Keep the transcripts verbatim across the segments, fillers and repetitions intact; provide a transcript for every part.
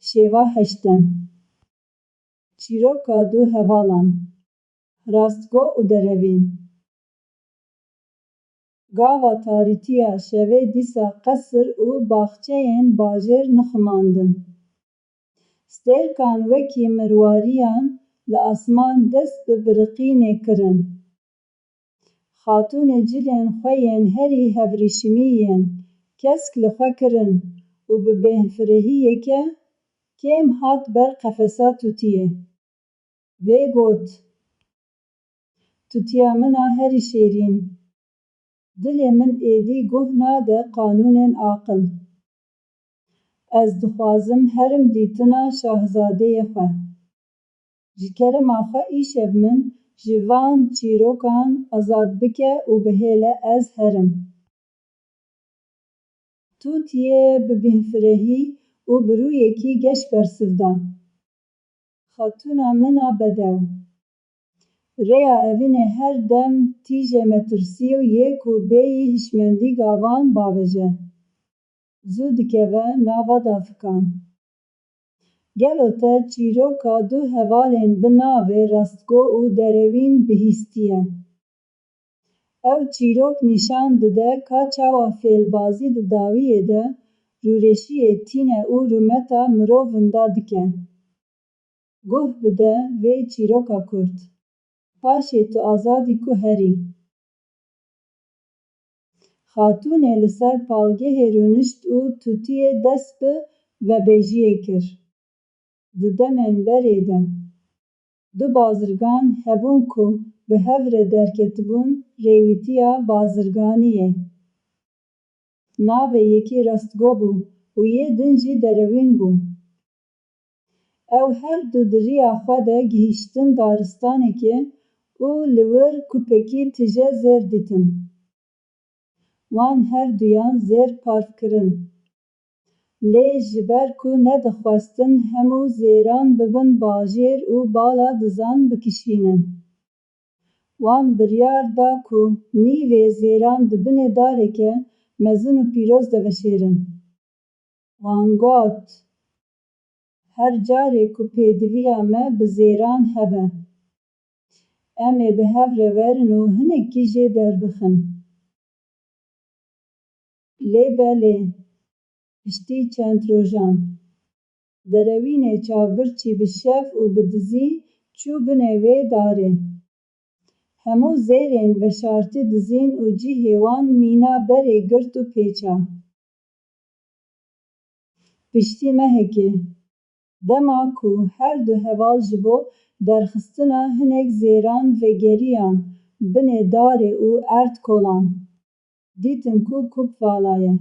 Şêwa heştem. Çîroka du hevalan, Rastgo û Derewîn. Gava tarîtiya şevê dîsa qesir û baxçeyên bajêr nixumandin. Stêrkan wekî mirwariyan li asman dest bi biriqînê kirin. Xatûnê cilên xwe yên herî hevrîşimî yên kesk li xwe kirin û bi bêhnfirehiyeke kêm hat ber qefesa tutiyê. Vê got: Tutiya min a herî şêrîn. Dilê min êdî guh nade qanûnên aqil. Ez dixwazim herim dîtina şahzadeyê xwe. Ji kerema xwe îşev min ji van çîrokan azad bike û bihêle ez herim. Tutiyê bi bêhnfirehî û bi rûyekî geş bersiv da: Xatûna min a bedew. Rêya evînê her dem tîje metirsî û yê ku bêyî hişmendî gavan bavêje. Zû dikeve nava dafikan. Gelo te çîroka du hevalên bi navê Rastgo û Derewîn bihîstiye? Ew çîrok nîşan dide ka çawa fêlbazî di dawiyê de rûreşiyê tîne û rûmeta mirov winda dike. Guh bide vê çîroka kurt. Paşê tu azad î ku herî. Xatûnê li ser palgehê rûnişt û tutiyê dest bi vebêjiyê kir. Di demên berê de du bazirgan hebûn ku bi hev re derketibûn rêwîtiya bazirganiyê. Navê yekî Rastgo bû û yê din jî Derewîn bû. Ew her du di riya xwe de gihîştin daristanekê û li wir kupekî tije zêr dîtin. Wan her duyan zêr parv kirin. Lê ji ber ku nedixwestin hemû zêran bibin bajêr û bala dizan bikişînin, wan biryar da ku nîvê zêran di binê dareke mezin û pîroz de veşêrin. Wan got: Her carê ku pêdiviya me bi zêran hebe, em ê bi hev re werin û hinekî jê derbixin. Lê belê, piştî çend rojan, Derewînê çavbirçî bi şev û bi dizî çû binê wê darê. Hemû zêrên veşartî dizîn û cihê wan mîna berê girt û pêça. Piştî mehekê, dema ku her du heval ji bo derxistina hinek zêran vegeriyan binê darê û erd kolan, dîtin ku kup vala ye.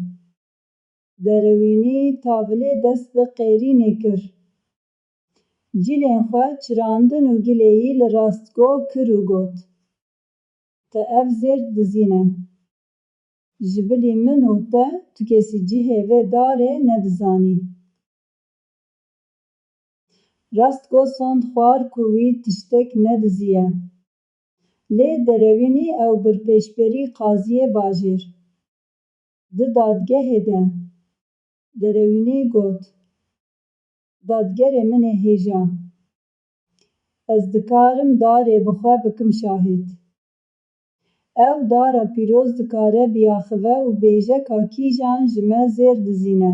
Derewînî tavilê dest bi qêrînê kir. Cilên xwe çirandin û gileyî li Rastgo kir û got: Te ev zêr dizîne. Ji bilî min û te tu kesî cihê vê darê nedizanî. Rastgo sond xwar ku wî tiştek nediziye. Lê Derewînî ew bir pêşberî qaziyê bajêr. Di dadgehê de Derewînî got: Dadgerê min ê hêja, ez dikarim darê bi xwe bikim şahid. Ew dara pîroz dikare biaxive û bêje ka kîjan ji me zêr dizîne.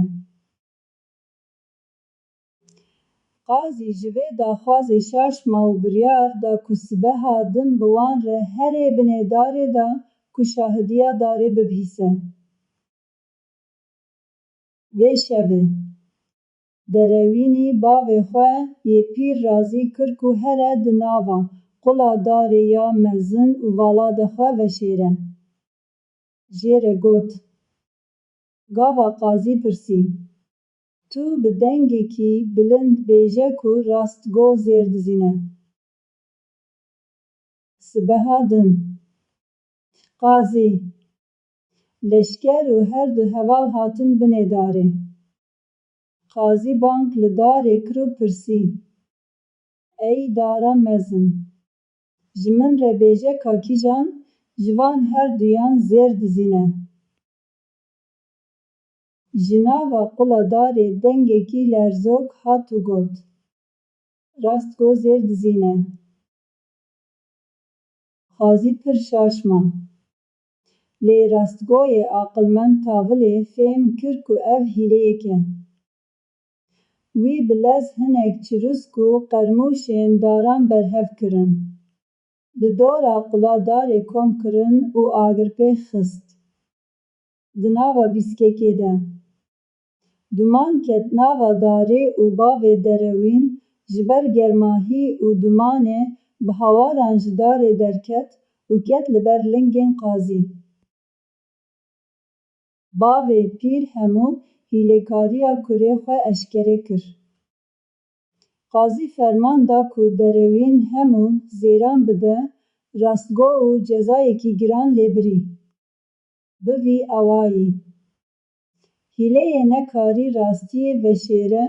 Qazî ji vê daxwazê şaş ma û biryar da ku sibeha din bi wan re herê binê darê de ku şahidiya darê bibihîse. Vê şevê Derewînî bavê xwe yê pîr razî kir ku here di nava qula darê ya mezin û vala de xwe veşêre. Jê re got: Gava qazî pirsî. Tu bi dengekî bilind bêje ku Rastgo zêr dizîne. Sibeha din, qazî, leşker û her du heval hatin binê darê. Qazî bang li darê kir û pirsî: Ey dara mezin, ji min re bêje ka kîjan ji van her duyan zêr dizîne? Ji nava qula darê dengekî lerzok hat û got, "Rastgo zêr dizîne." Xazî pir şaş ma. Lê rastgoyê aqilmend tavilê fêm kir ku ev hîleyek e. Wî bi lez hinek çirûsk û qermûşên daran berhev kirin. Li dora qula darê kom kirin û agir pê xist. Di nava bîskekê de. Duman ket nava darê û bavê derewîn ji ber germahî û dumanê bi hawaran ji darê derket û ket li ber lingên qazî. Bavê pîr hemû hîlekariya kurê xwe eşkere kir. Qazî ferman da ku derewîn hemû zêran bide rastgo û cezayekî giran lê birî. Bi vî awayî, hîleyê nekarî rastiyê veşêre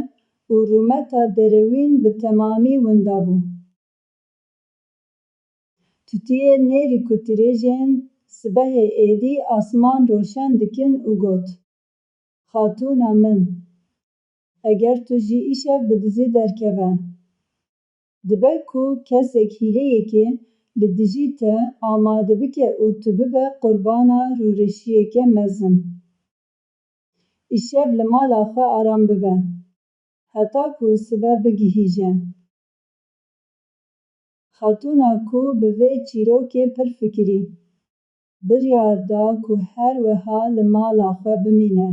û rûmeta derewîn bi temamî winda bû. Tutiyê nêrî ku dirêjên sibehê êdî asman roşen dikin û got, "Xatûna min, eger tu jî îşev bi dizî derkeve, dibe ku kesek hîleyekê li dijî te amade bike û tu bibe qurbana rûreşiyeke mezin. Îşev li mala xwe aram bibe, heta ku sibe bigihîje." Xatûna ku bi vê çîrokê pir fikirî, biryar da ku her wiha li mala xwe bimîne.